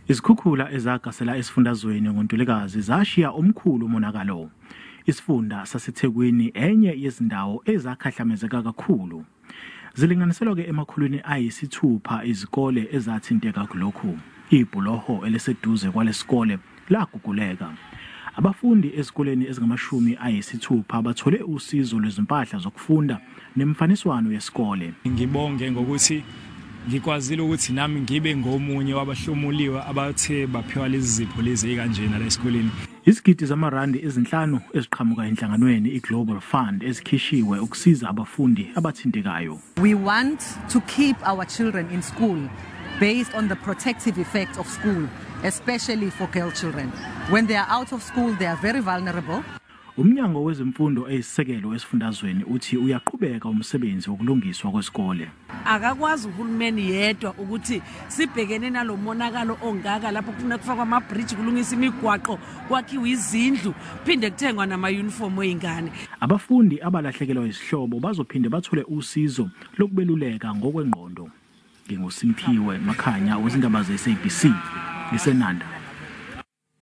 Izikhukhula ezagasela esifundazweni ngoNtulikazi zashiya omkhulu umonakalo. Isifunda saseThekwini enye yezindawo ezakhahlamezeka kakhulu. Zilinganiselwa-ke 600 izikole ezathinteka kulokhu. Ibhuloho eliseduze kwalesikole laguguleka. Abafundi ezikoleni ezingama-60 bathole usizo lwezimpahla zokufunda nemfaniswano yesikole. Ngibonge ngokuthi ngikwazile ukuthi nami ngibe ngomunye wabahlomuliwe abathe baphiwa lezi zipho lezi ekanjena la esikoleni. Izigidi zamarandi ezinhlanu eziqhamuka enhlanganweni iGlobal Fund ezikhishiwe ukusiza abafundi abathintekayo. We want to keep our children in school based on the protective effect of school, especially for girl children. When they are out of school, they are very vulnerable. Umnyango wezemfundo eyisisekelo esifundazweni uthi uyaqhubeka umsebenzi wokulungiswa kwesikole. Akakwazi uhulumeni yedwa ukuthi sibhekene nalomonakalo ongaka lapho kufuna kufakwa ama-bridge, kulungisa imigwaqo, kwakhiwe izindlu, phinde kuthengwa nama-uniform ey'ngane. Abafundi abalahlekelwa izihlobo bazophinde bathole usizo lokubeluleka ngokwengqondo. NginguSimphiwe Makhanya wezindaba ze-SABC ngiseNanda.